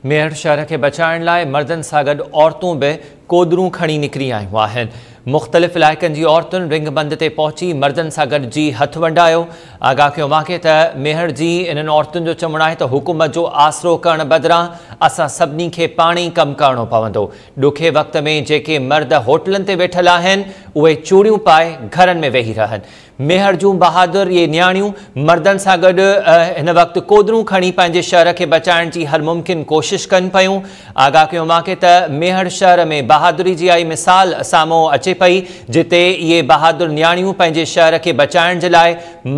ميهڙ شهر کي بچائڻ لاء مردن سان گڏ عورتون به ڪوڏرون کڻي نڪري آيون آهن. مختلف علائقن جي عورتن رنگ بند تي پهچي مردن سان گڏجي هٿ ونڊايو. آگاهه ڪيو اوهان کي ته ميهڙ جي انهن عورتن جو چوڻ آهي ته حڪومت جو آسرو ڪرڻ بدران اسان سڀني کي پاڻ ئي ڪم ڪرڻو پوندو. ڏکي وقت ۾ جيڪي مرد هوٽلن تي ويٺل آهن اهي چوڙيون پائي گهرن ۾ ويهي رهن. ميهڙ جون بهادر اهي نياڻيون مردن سان گڏ هن وقت ڪوڏرون کڻي پنهنجي شهر کي بچائڻ جي هر ممڪن ڪوشش ڪن پيون. آگاهه ڪيو اوهان کي ته ميهڙ شهر ۾ بهادري جي آئي مثال سامهون اچي پئي جتي اهي بهادر نياڻيون پنهنجي شهر کي بچائڻ جي لاء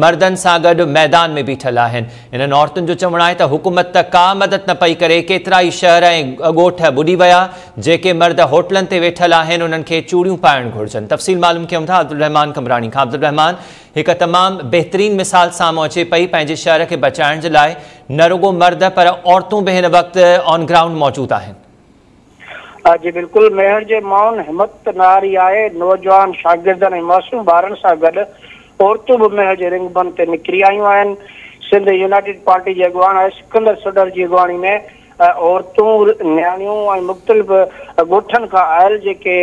مردن سان گڏ ميدان ۾ بيٺل آهن. انهن عورتن جو چوڻ آهي ته حڪومت ته ڪا مدد نه پئي ڪري، ڪيترائي شهر ۽ ڳوٺ ٻڏي ويا، جيڪي مرد هوٽلن تي ويٺل آهن انهن کي چوڙيون پائڻ گهرجن. تفصيل معلوم ڪيون ٿا عبدالرحمان قمبراڻي کان. عبدالرحمان، هڪ تمام بهترين مثال سامهون اچي پئي، پنهنجي شهر کي بچائڻ جي لاء نه رڳو مرد پر عورتون به هن وقت آن گرائونڊ موجود آهن. جي بلڪل، ميهڙ جي مائن همت ته نه هاري آهي، نوجوان، شاگردن ۽ معصوم ٻارن سان گڏ عورتون به ميهڙ جي رنگ بند تي نڪري آيون آهن. سنڌ يونائيٽيڊ پارٽي جي اڳواڻ سڪندر سڊر جي اڳواڻي ۾ عورتون، نياڻيون ۽ مختلف ڳوٺن کان آيل جيڪي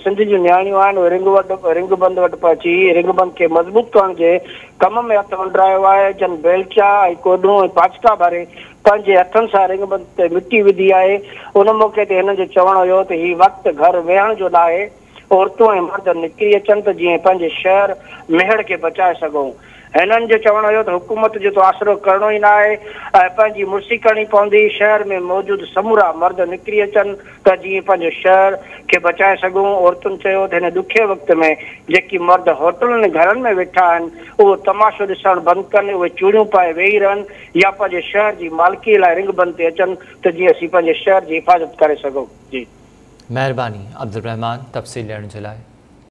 سنڌ جون نياڻيون آهن اهي رنگ وٽ رنگ بند وٽ پهچي رنگ بند کي مضبوط ڪرڻ جي ڪم ۾ هٿ ونڊرايو آهي. جن بيلچا ۽ ڪوڏون ۽ پاچڪا ڀري پنهنجي هٿن سان رنگ بند تي مٽي وڌي آهي. ان موقعي تي هنن جو چوڻ هيو ته هي وقت گهر ويهڻ جو ناهي، عورتون ۽ مرد نڪري اچن ته جيئن پنهنجي شهر ميهڙ کي بچائي سگهون. هنن جو چوڻ هيو ته حڪومت جو ته آسرو ڪرڻو ئي ناهي ۽ پنهنجي مڙسي ڪرڻي پوندي، شهر ۾ موجود سمورا مرد نڪري اچن ته جيئن پنهنجو شهر کي بچائي سگهون. عورتن چيو ته هن ڏکئي وقت ۾ جيڪي مرد هوٽلن ۽ گهرن ۾ ويٺا آهن اهو تماشو ڏسڻ بند ڪن، اهي چوڙيون پائي ويهي رهن يا پنهنجي شهر جي مالڪي لاء رنگ بند تي اچن ته جيئن اسين پنهنجي شهر جي حفاظت ڪري سگهون. جي. مهرباني عبدالرحمان تفصيل ڏيڻ جي لاء.